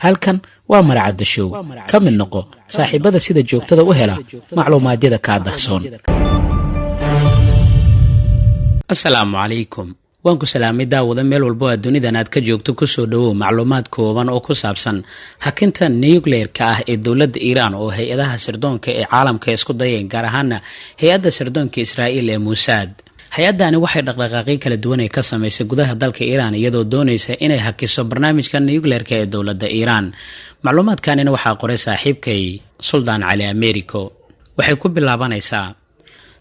Halkan waa Maracadda Show. Ka mid noqo saaxiibada sida joogtada u hela macluumaadyada kaa dahsoon. Asalaamu calaykum, waan ku salaamay daawada meel walbo aad dunidan aad ka joogto. Kusoo dhowow macluumaad kooban oo ku saabsan hakinta nucleer-ka ah ee dowladda Iiraan oo hay-adaha sirdoonka ee caalamka isku dayeen, gaar ahaana hay-adda sirdoonka Israa'iil ee Muusaad. Hay-addani waxay dhaqdhaqaaqyo kala duwan ay ka samaysay gudaha dalka Iiraan, iyadoo doonaysa inay hakiso barnaamijka nucleer-ka ee dowladda Iiraan. Macluumaadkanina waxaa qoray saaxiibkay Suldaan Cali Americo. Waxay ku bilaabanaysaa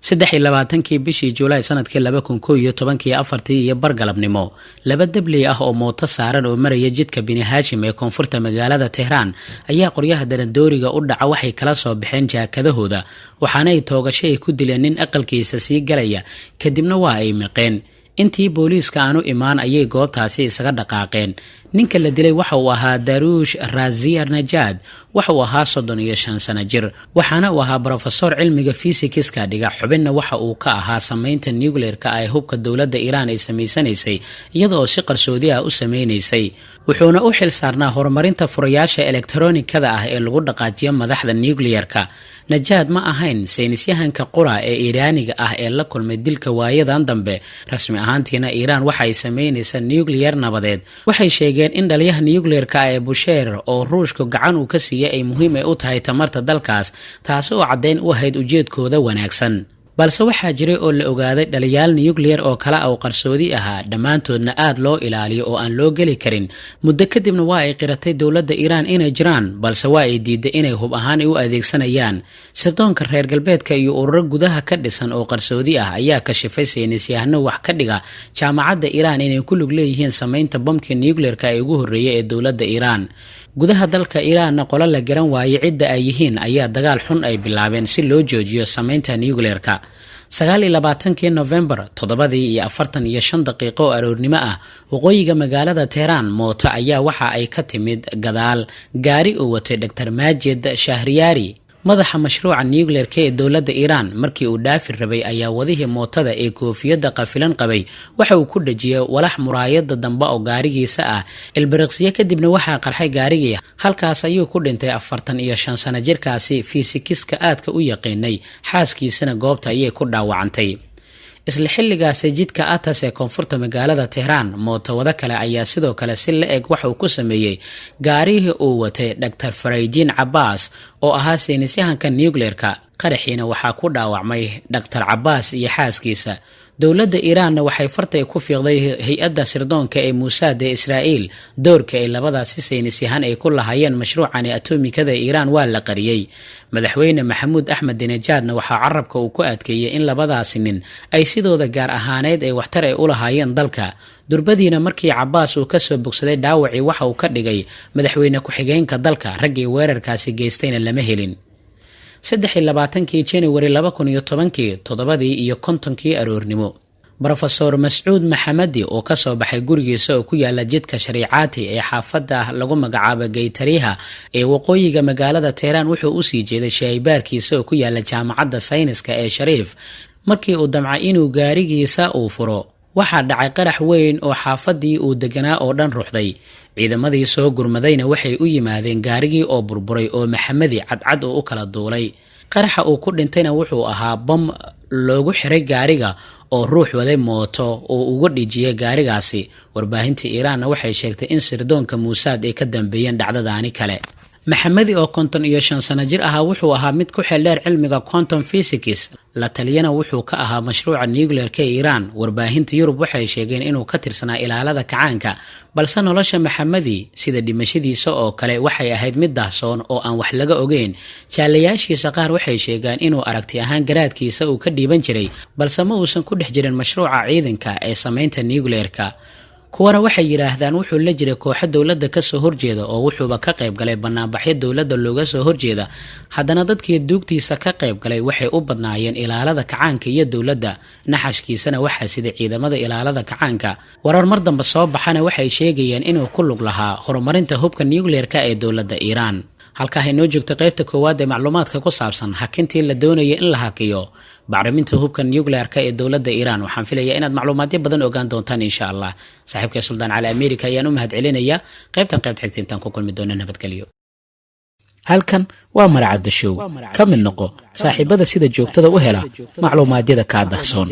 23-kii bishii Juulaay sanadkii 2011-kii, 4:30 galabnimo, laba dabley ah oo mooto saaran oo maraya jidka Bini Haashim ee koonfurta magaalada Tehraan ayaa qoryaha darandooriga u dhaca waxay kala soo baxeen jaakadahooda, waxaana ay toogasho ay ku dileen nin aqalkiisa sii galaya, kadibna waa ay miqeen. Intii booliiska aanu imaan ayay goobtaasi isaga dhaqaaqeen. Ninka la dilay waxa uu ahaa Daruush Raziyar Najaad. Waxa uu ahaa 35 sano jir, waxaana uu ahaa brofesor cilmiga fisikiska dhiga. Xubinna waxa uu ka ahaa samaynta nucleer-ka ee hubka dowladda Iiraan ay samaysanaysay, iyada oo si qarsoodi ah u sameynaysay. Wuxuuna u xil saarnaa horumarinta furayaasha elektronikada ah ee lagu dhaqaajiyo madaxda nucleer-ka. Najaad ma ahayn saynisyahanka qura ee Iiraaniga ah ee la kulmay dilka waayadan dambe. Rasmi ahaantiina Iiraan waxay samaynaysaa nuclear nabadeed. Waxay sheegeen in dhaliyaha nucleer-ka ah ee Busheer oo Ruushka gacan uu ka siiyay ay muhiim ay u tahay tamarta dalkaas, taasi oo caddayn u ahayd ujeedkooda wanaagsan. Balse waxaa jiray oo la ogaaday dhaliyaal nuclear oo kale oo qarsoodi ahaa, dhammaantoodna aad loo ilaaliyo oo aan loo geli karin. Muddo kadibna waa ay qiratay dowladda Iiraan inay jiraan, balse waa ay diiday inay hub ahaan u adeegsanayaan. Sirdoonka reer galbeedka iyo ururo gudaha ka dhisan oo qarsoodi ah ayaa kashifay saynisyahano wax ka dhiga jaamacadda Iiraan inay ku lug leeyihiin samaynta bamka nuclear-ka ee ugu horreeyay ee dowladda Iiraan. Gudaha dalka Iiraanna qolo la garan waayey cidda ay yihiin ayaa dagaal xun ay bilaabeen si loo joojiyo samaynta nucleer-ka. 29-kii Novembar, 7:45 oo aroornimo ah, waqooyiga magaalada Teheraan, mooto ayaa waxa ay ka timid gadaal gaari uu watay Dr Maajid Shahriyaari, madaxa mashruuca nucleer-ka ee dowladda Iiraan. Markii uu dhaafi rabay ayaa wadihii mootada ee koofiyadda qafilan qabay waxa uu ku dhejiyey walax muraayada dambe oo gaarigiisa ah. Ilbiriqsiyo kadibna waxaa qarxay gaarigii. Halkaas ayuu ku dhintay 45 sano jirkaasi fiisikiska aadka u yaqiinay, xaaskiisana goobta ayay ku dhaawacantay. Isla xilligaasi, jidka Atas ee koonfurta magaalada Tehraan, mootowado kale ayaa sidoo kale si la eg waxa uu ku sameeyey gaarihii uu watay Dr Faraydiin Cabaas oo ahaa saynisyahanka nucleer-ka. Qaraxiina waxaa ku dhaawacmay Dr Cabaas iyo xaaskiisa. Dowladda Iiraanna waxay fartay ku fiiqday hay-adda sirdoonka ee Muusaad ee Israa'iil. Doorka ay labadaasi saynisyahan ay ku lahaayeen mashruucani atomikada Iiraan waa la qariyey. Madaxweyne Maxamuud Axmed Dinajaadna waxaa carabka uu ku adkeeyey in labadaasi nin ay sidooda gaar ahaaneyd ay waxtar ay u lahaayeen dalka. Durbadiina markii Cabaas uu kasoo bogsaday dhaawacii, waxa uu ka dhigay madaxweyne ku-xigeenka dalka. Raggii weerarkaasi geystayna lama helin. 23-kii January 2010-kii, 7:50 aroornimo, Brofesor Mascuud Maxamedi oo kasoo baxay gurigiisa oo ku yaala jidka Shariicaati ee xaafadda lagu magacaabo Gaytariha ee waqooyiga magaalada Teheraan, wuxuu usii jeeday shaybaarkiisa oo ku yaala Jaamacadda Sayniska ee Shariif. Markii uu damca inuu gaarigiisa uu furo, waxaa dhacay qarax weyn oo xaafadii uu deganaa oo dhan ruxday. Ciidamadii soo gurmadayna waxay u yimaadeen gaarigii oo burburay oo Maxamedi cadcad oo u kala duulay. Qaraxa uu ku dhintayna wuxuu ahaa bam loogu xiray gaariga oo ruux waday mooto oo uga dhijiyay gaarigaasi. Warbaahinta Iiraanna waxay sheegtay in sirdoonka Muusaad ay ka dambeeyeen dhacdadaani kale. Maxamedi oo 55 sano jir ahaa wuxuu ahaa mid ku xeeldheer cilmiga quantum physics, la taliyana wuxuu ka ahaa mashruuca nucleer-ka ee Iiraan. Warbaahinta Yurub waxay sheegeen inuu ka tirsanaa Ilaalada Kacaanka. Balse nolosha Maxamedi, sida dhimashadiisa oo kale, waxay ahayd mid dahsoon oo aan wax laga ogeyn. Jaalayaashiisa qaar waxay sheegaan inuu aragti ahaan garaadkiisa uu ka dhiiban jiray, balse ma uusan ku dhex jirin mashruuca ciidanka ee samaynta nucleer-ka. Kuwana waxay yidhaahdaan wuxuu la jiray kooxo dowladda kasoo horjeeda oo wuxuuba ka qayb galay banaanbaxyo dowladda looga soo horjeeda. Haddana dadkii duugtiisa ka qayb galay waxay u badnaayeen Ilaalada Kacaanka iyo dowladda. Naxashkiisana waxaa siday ciidamada Ilaalada Kacaanka. Warar mar dambe soo baxana waxay sheegayeen inuu ku lug lahaa horumarinta hubka nucleer-ka ee dowladda Iiraan. Halkaa inoo joogta qaybta koowaad ee macluumaadka ku saabsan hakintii la doonaya in la hakiyo bacriminta hubka nuclearka ee dowladda Iiraan. Waxaan filayaa inaad macluumaadyo badan ogaan doontaan, insha Allah. Saaxiibkay Suldaan Cali America ayaan u mahad celinayaa. Qaybtan qaybta xigta intaan ku kulmi doona, nabadgelyo. Halkan waa Maracadda Show. Ka mid noqo saaxiibada sida joogtada u hela macluumaadyada kaa dahsoon.